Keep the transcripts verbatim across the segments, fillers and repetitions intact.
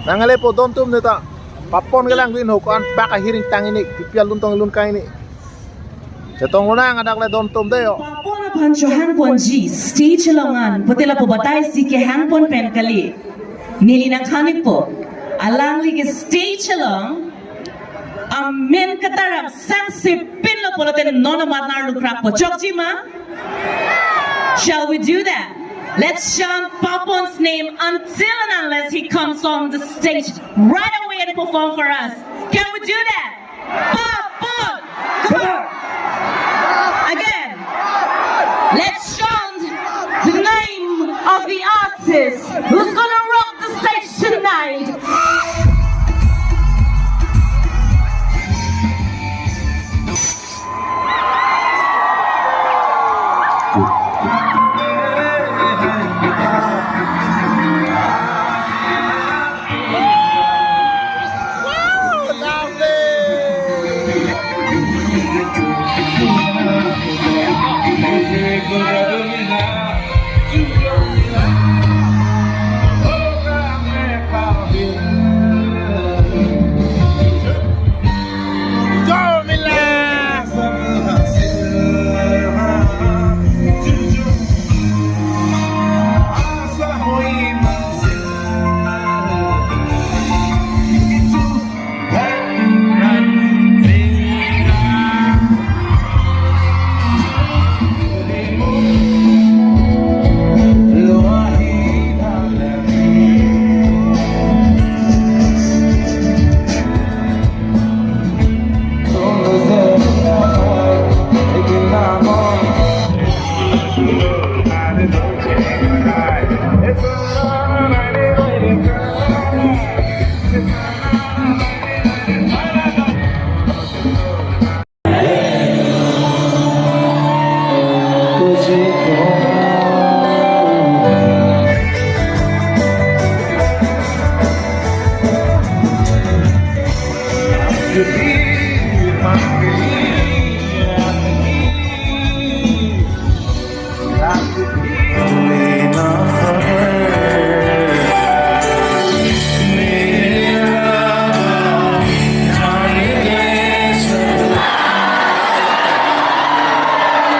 Nanglepo don atum neta. Papon kelang vin ho ko-an bak ahiring tang ini, P P L lun tong lun kang ini. Chetong lonang adak le don atum dei ho. Papon aphan chohangponji stage along an, putela po batai si kehangpon pen kali. Neli nangthan-ikpo. Alangli ke stage along amen katarap sangse pinlo pulote non amat nar lukrappo. Chokji ma? Shall we do that? Let's chant Papon's name until and unless he comes on the stage right away and perform for us. Can we do that? Papon! Come on! Again, let's chant the name of the artist who's gonna rock the stage tonight.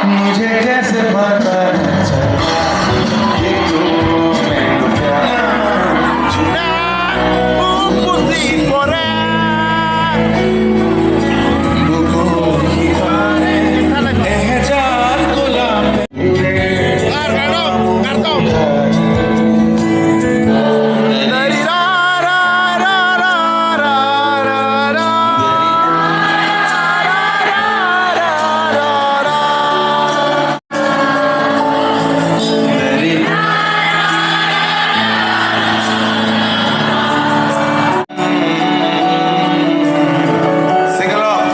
मुझे कैसे पता चला कि तू मेरे प्यार ना, वो खुशी पड़ा। Sing along.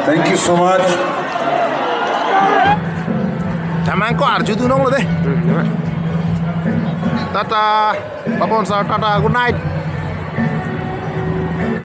Thank you so much. Mangko arju dunong lo de. Tata, Papon sir, tata, good night.